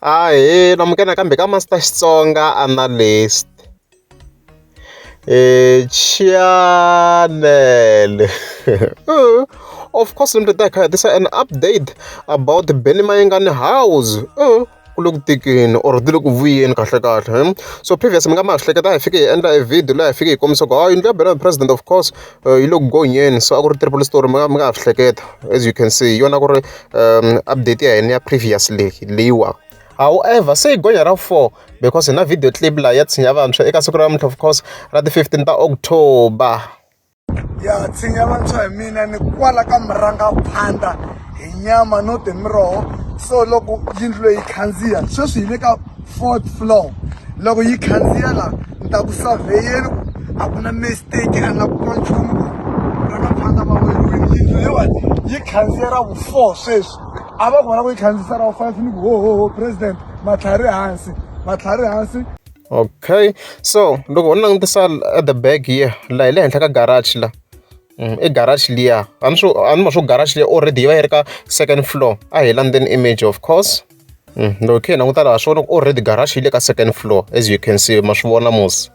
Ahee namukela nakambe ka Master Xitsonga Analyst channel of course ni ta hi kha hi tisa an update about Benny Mayengani house ku le ku tikeni or ti le ku vuyeni kahle kahle so previous mi nga ma hleketa hi fike hi endla e video laha hi fike hi kombisa ku hayi yindlu ya Benny president of course yi le ku gonyeni so a ku ri triple story mi nga ha swi hleketa. As you can see, yona ku ri update ya hina ya previously leyiwa. However, se yi gonya ra 4 because hi na video clip laha ya tshinya vantshwa eka siku ra namuntlha, of course, ra ti 15 ta October. Ya tshinya vantshwa hi mina ni kwala ka murangaphandla hi nyama no ti miroho. So loko yindlu leyi khandziya sweswi hi le ka fourth floor, loko yi khandziya la ni ta ku surveyeni ku a ku na mistake, a nga ku nchumu ku murangaphandla va weriwini. Yindlu leyiwani yi khandziya ra vu four sweswi, a va ku va lava ku yi khandziyisa ra vu five. Ni ku ho ho ho, president, matlhari hansi, matlhari hansi. Okay, so loko ho langutisa at the back here laha hi le henhla ka garage la, i garage liya a ni swo a ni ma swo garage liya already yi va yi ri ka second floor. A hi landzeni image, of course. Loko khe hi languta laha swi vona ku already garage yi le ka second floor, as you can see, ma swi vona musi.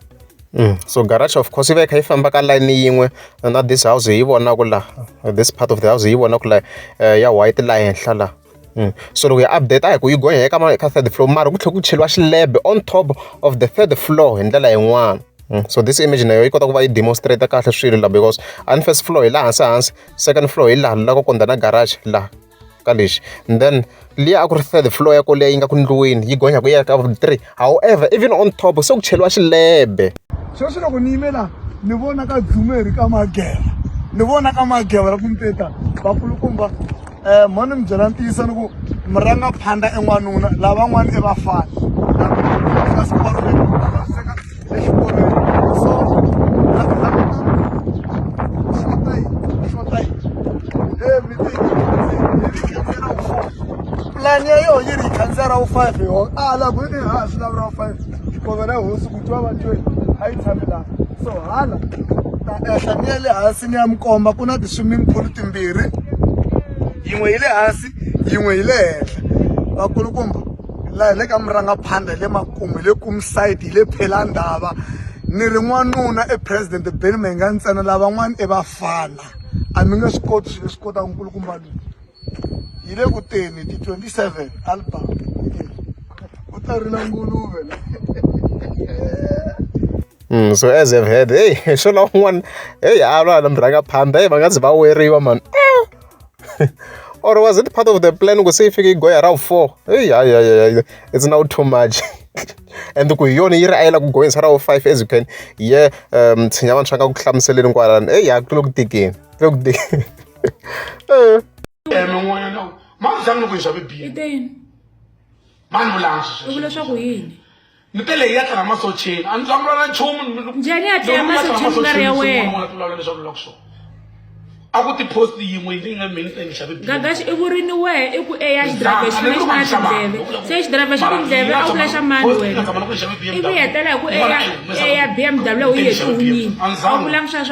So garage, of course, yi va yi kha yi famba ka line yin'we na this house hi yi vonaka laha, this part of the house hi yi vonaka laha ya white laha henhla laha. So loko hi update a hi ku yi gonya ka ka third floor, mara ku tlhela ku cheriwa xilebe on top of the third floor hi ndlela yin'wana. So this image na yona yi kota ku va yi demonstrate kahle swilo la because a first floor hi laha hansi hansi, second floor hi laha la ku kondza na garage laha ka lexi, and then liya a ku ri third floor ya ko leyi nga ku ndliweni yi gonya ku ya ka three. However, even on top se ku cheriwa xilebe. Sweswi loko ni yime laha ni vona ka dzumeri ka mageva, ni vona ka mageva ra ku muteta vakulukumba. Mo ni mi byela ntiyiso ni ku murangaphandla i n'wanuna, lavan'wana i vafana ka swiporweni exiporweni. So xota yi xota yi everything yi khandziya ra four, plan ya yona yi ri yi khandziya ra five hi yona a la ku i ha swi lavi ra five xikovela hosi ku twa va tweni a yi tshami laha. So hala ta ehla ni ya le hansi ni ya mi komba ku na ti-swimming pool timbirhi, yin'we yi le hansi, yin'we yi le henhla. Vakulukumba, laha hi le ka murangaphandla hi le makumu, hi le kumside, hi le phelandava. Ni ri n'wanuna i president Benny Mayengani ntsena, lavan'wana i vafana, a mi nge swi koti swilo leswi kotaka nkulukumba loyi. Yi le ku teni ti 27 album u ta rila nguluve la. So as I've heard, hey, swo la un'wana, hey, a lwa na murhangaphandla, hey, va nga zi va weriwa man. Or was it part of the plan ku se yi fike yi goya ra four? Hey, hayi hayi hayi, it's now too much. And ku hi yona yi ri a yi lava ku goyisa ra five, as you can hear tshinya vantshwa nga ku hlamuseleni kwalano. Hey, ya ku le ku tikeni, ku le ku tikeni. Min'wanyana mani zangi ni ku yi xave I te yini? Mani vulanga. U vula swa ku yini? Ni te leyi ya tlanga masocheni, a ni zanga na nchumu. Njhani ya tlanga masocheni ku nga ri ya wena? Vulavula leswaku vulaka swona a ku ti-post yin'we yi nga mina ni xave. Gagaxi i vurini wehe i ku eya xidirayivha xi fanele xi na tindleve, se xidirayivha xa tindleve a vula xa mani wena? Ivi hetela hi ku eya eya BMW u yi heti hunyini, a wu vulanga sweswo.